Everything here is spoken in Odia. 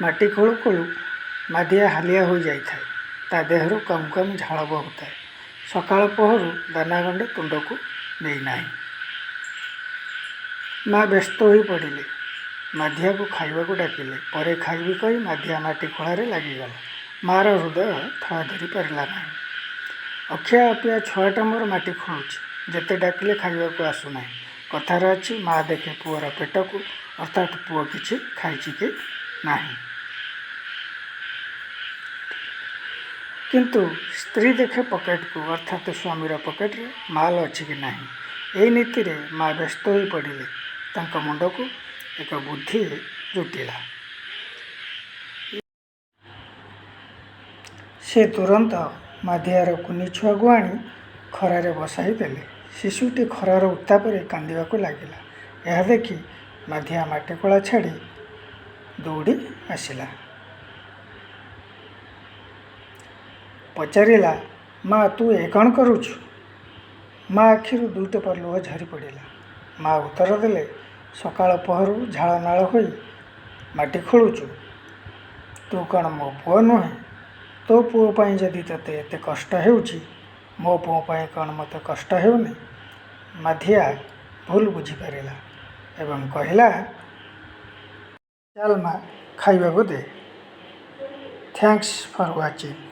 ମାଟି ଖୋଳୁ ଖୋଳୁ ମାଧିଆ ହାଲିଆ ହୋଇଯାଇଥାଏ। ତା ଦେହରୁ କମ୍ କମ୍ ଝାଳ ବୋହୁଥାଏ। ସକାଳ ପହରୁ ଦାନା ଗଣ୍ଡେ ତୁଣ୍ଡକୁ ନେଇନାହିଁ। ମା ବ୍ୟସ୍ତ ହୋଇ ପଡ଼ିଲେ। ମାଧିଆକୁ ଖାଇବାକୁ ଡାକିଲେ। ପରେ ଖାଇବି କହି ମାଧିଆ ମାଟି ଖୋଳାରେ ଲାଗିଗଲା। ମାଆର ହୃଦୟ ଥୟ ଧରି ପାରିଲା ନାହିଁ। ଅଖିଆ ଅପିଆ ଛୁଆଟା ମୋର ମାଟି ଖୋଳୁଛି, ଯେତେ ଡାକିଲେ ଖାଇବାକୁ ଆସୁନାହିଁ। କଥାରେ ଅଛି, ମା ଦେଖେ ପୁଅର ପେଟକୁ, ଅର୍ଥାତ୍ ପୁଅ କିଛି ଖାଇଛି କି ନାହିଁ। କିନ୍ତୁ ସ୍ତ୍ରୀ ଦେଖେ ପକେଟକୁ, ଅର୍ଥାତ୍ ସ୍ୱାମୀର ପକେଟରେ ମାଲ ଅଛି କି ନାହିଁ। ଏହି ନୀତିରେ ମା ବ୍ୟସ୍ତ ହୋଇ ପଡ଼ିଲେ। ତାଙ୍କ ମୁଣ୍ଡକୁ ଏକ ବୁଦ୍ଧି ଜୁଟିଲା। ସେ ତୁରନ୍ତ ମାଧିଆର କୁନି ଛୁଆକୁ ଆଣି ଖରାରେ ବସାଇ ଦେଲେ। ଶିଶୁଟି ଖରାର ଉତ୍ତାପରେ କାନ୍ଦିବାକୁ ଲାଗିଲା। ଏହା ଦେଖି ମାଧିଆ ମାଟି ଖୋଳା ଛାଡ଼ି ଦୌଡ଼ି ଆସିଲା। ପଚାରିଲା, ମା, ତୁ ଏ କ'ଣ କରୁଛୁ? ମା ଆଖିରୁ ଦୁଇଟୋପା ଲୁହ ଝରି ପଡ଼ିଲା। ମା ଉତ୍ତର ଦେଲେ, ସକାଳ ପହରୁ ଝାଳନାଳ ହୋଇ ମାଟି ଖୋଳୁଛୁ, ତୁ କ'ଣ ମୋ ପୁଅ ନୁହେଁ? ତୋ ପୁଅ ପାଇଁ ଯଦି ତୋତେ ଏତେ କଷ୍ଟ ହେଉଛି, ମୋ ପୁଅ ପାଇଁ କ'ଣ ମୋତେ କଷ୍ଟ ହେଉନି? ମାଧିଆ ଭୁଲ ବୁଝିପାରିଲା ଏବଂ କହିଲା, ଚାଲ ମା, ଖାଇବାକୁ ଦେ। Thanks for watching.